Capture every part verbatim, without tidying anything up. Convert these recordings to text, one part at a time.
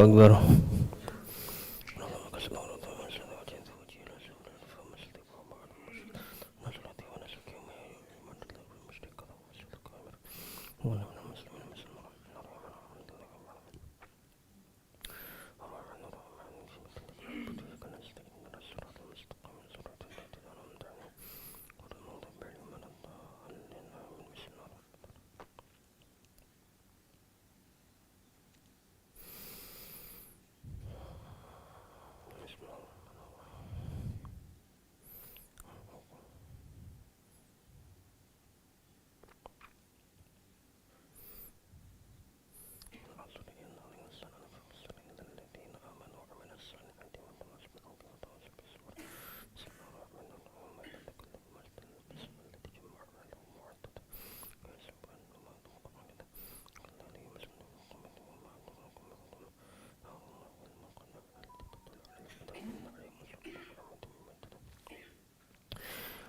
Akbar.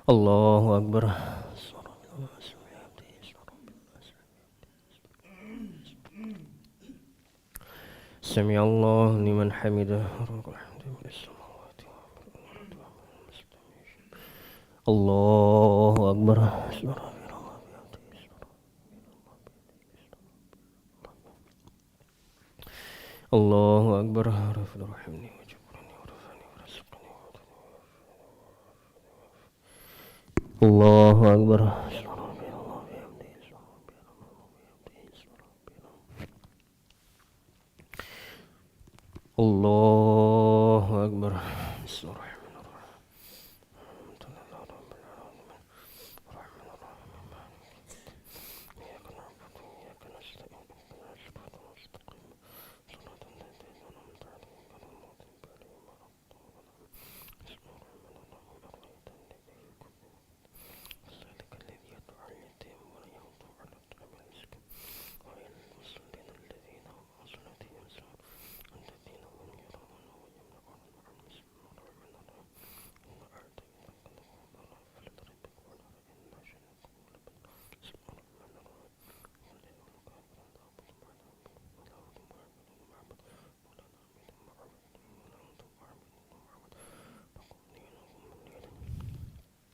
Allahu Akbar. Sami'allahu liman hamidah. Allahu Akbar. Allahu Akbar. Rabbi irhamni wajburni warfa'ni warzuqni. Allahu Akbar. Allahu Akbar. Bismillahirrahmanirrahim. Alhamdulillahirabbil alamin. Arrahmanirrahim. Maliki yaumiddin. Iyyaka na'budu wa iyyaka nasta'in. Ihdinas siratal mustaqim. Siratal ladzina an'amta 'alaihim ghairil maghdubi 'alaihim waladdallin. Bismillahirrahmanirrahim. Ara'aita alladzi yunzikul yatima. Fadhalika alladzi yad'ul yatima wa la yahuddu 'ala ta'amil miskin. Fawailul lil musallin alladzina hum 'an salatihim sahun. Alladzina hum yura'un wa yamna'unal ma'un. Bismillahirrahmanirrahim. Inna a'tainaka al-kubra. Fala wa rabbika wanhar. Inna shani'aka huwal abtar. Bismillahirrahmanirrahim. Qul ya ayyuhal kafirun. La a'budu ma ta'budun. Wa la antum 'abiduna ma a'bud. Wa la ana 'abidun ma 'abadtum. Wa la antum 'abiduna ma a'bud. Lakum dinukum waliya din.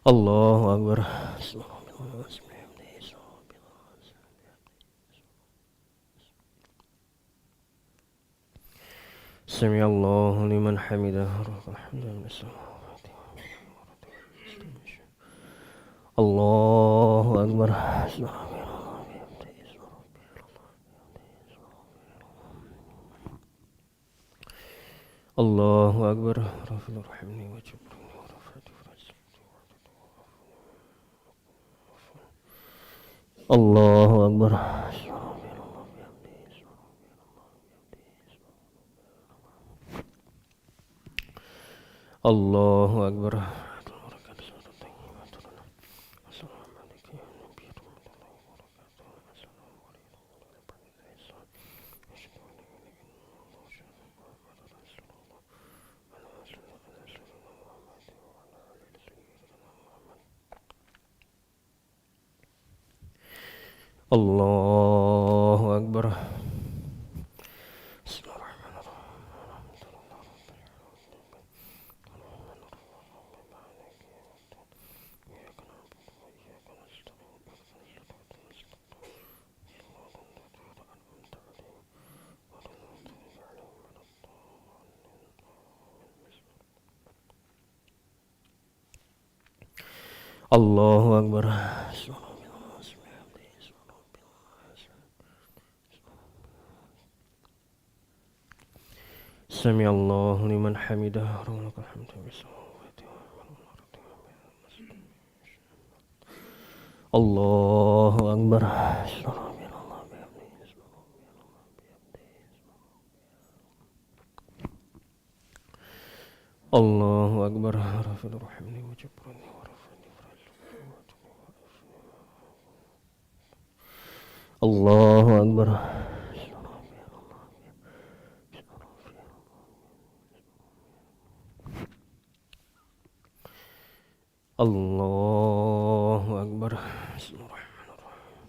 Allahu Akbar. Subhanallah. Sami'allahu liman hamidah. Rabbana lakal hamdu. Allahu Akbar. Allahu Akbar. Rabbi irhamni wajburni warfa'ni warzuqni. Allahu Akbar. Allahu Akbar. Allahu Akbar. Bismillahirrahmanirrahim. Allahu Akbar. Sami'allahu liman hamidah. Rabbana lakal hamdu. Allahu Akbar. Allahu Akbar. Rabbi irhamni wajburni warfa'ni warzuqni. Allahu Akbar. Allahu Akbar. Bismillahirrahmanirrahim.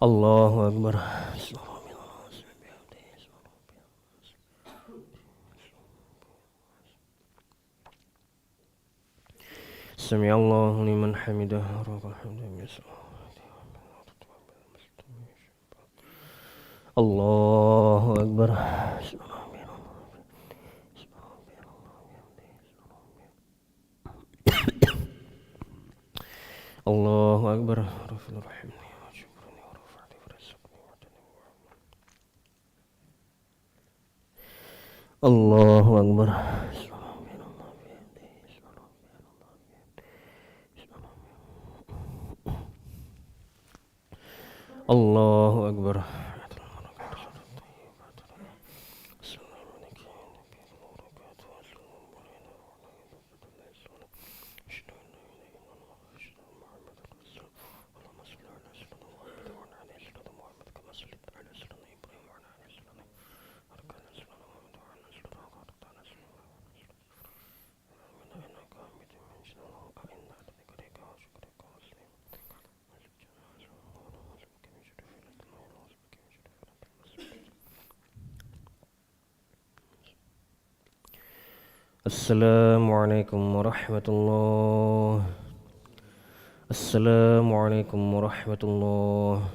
Allahu Akbar. Sami'allahu liman hamidah. Allahu Akbar. Allahu Akbar. Allahu Akbar. Allahu Akbar. Assalamualaikum warahmatullah. Assalamualaikum warahmatullah.